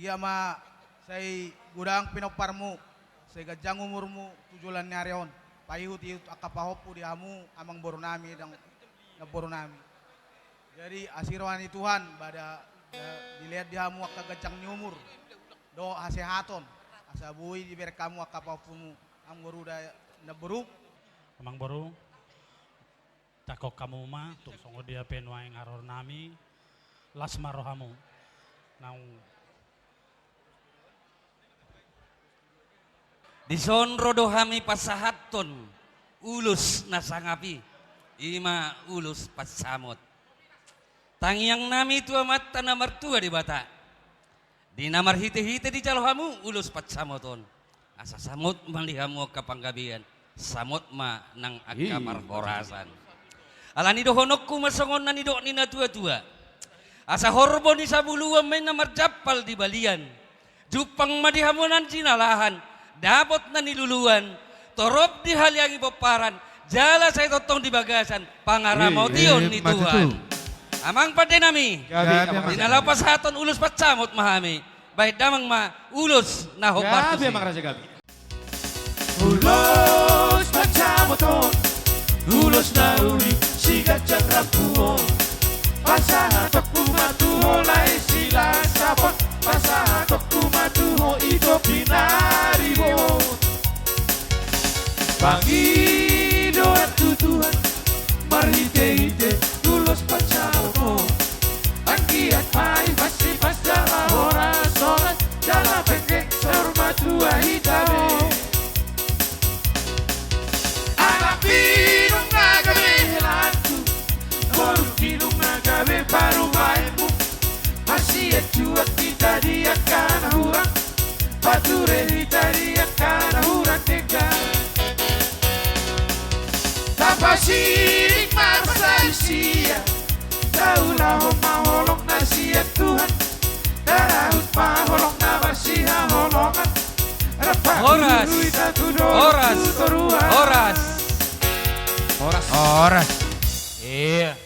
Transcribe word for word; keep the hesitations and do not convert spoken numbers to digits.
Ia ma sai godang pinomparmu, sai ganjang umurmu tu joloan ni ari on. Paihut-ihut angka pahompu di hamu amangboru nami dohot namborunami. Jadi asi roha ni Tuhan, ba da, da, dilehon di hamu angka ganjang ni umur dohot hasehaton, asa boi dibereng hamu angka pahompumu, amangboru dohot namboru. Amangboru, tangkok hamu ma, tung songon dia pe nuaeng haroro nami, las ma rohamu. Naung Dison ro do hami pasahathon ulos na sangap i, i ma ulos pansamot. Tangiang nami tu Amanta na martua Debata, di na marhite-hite dijalo hamu ulos pansamot on, asa samot ma di hamu angka panggabean, samot ma nang angka parhorasan. Alani dohononku ma songon na nidok ni natua-tua: Asa horbo ni sabuluan ma inna marjampal di balian. Jumpang ma di hamu na jinalahan, dapot na niluluan, torop dihaliangi pomparan, jala sai tongtong di bagasan pangaramotion ni Tuhan. Amang pande nami, di na laho pasahathon ulos pansamot ma hami. Bahen damang ma ulos na hombar tusi. Ulos pansamot on, ulos na uli siganjang rambu on. Pasahatonku ma tu ho lae Silasabon, pasahatonku ma tu ho Ito Pinaribot. Pangidoan tu Tuhan marhite-hite ulos pansamot on. Anggiat ma i pasti pas jala horas-horas, jala penggeng saur matua hita be. Anak pinon na gabe helanmu, boru pinon na gabe parumaenmu. Masian juat hita di angka na hurang, pature hita di angka na hurang denggan. Tapasiring ma pasalisia, taulahon ma holong na sian Tuhan. Tarahut ma holong na marsihaholongan. Rap pangulului ta tu dolok tu toruan. Horas. Horas. Horas. Iya.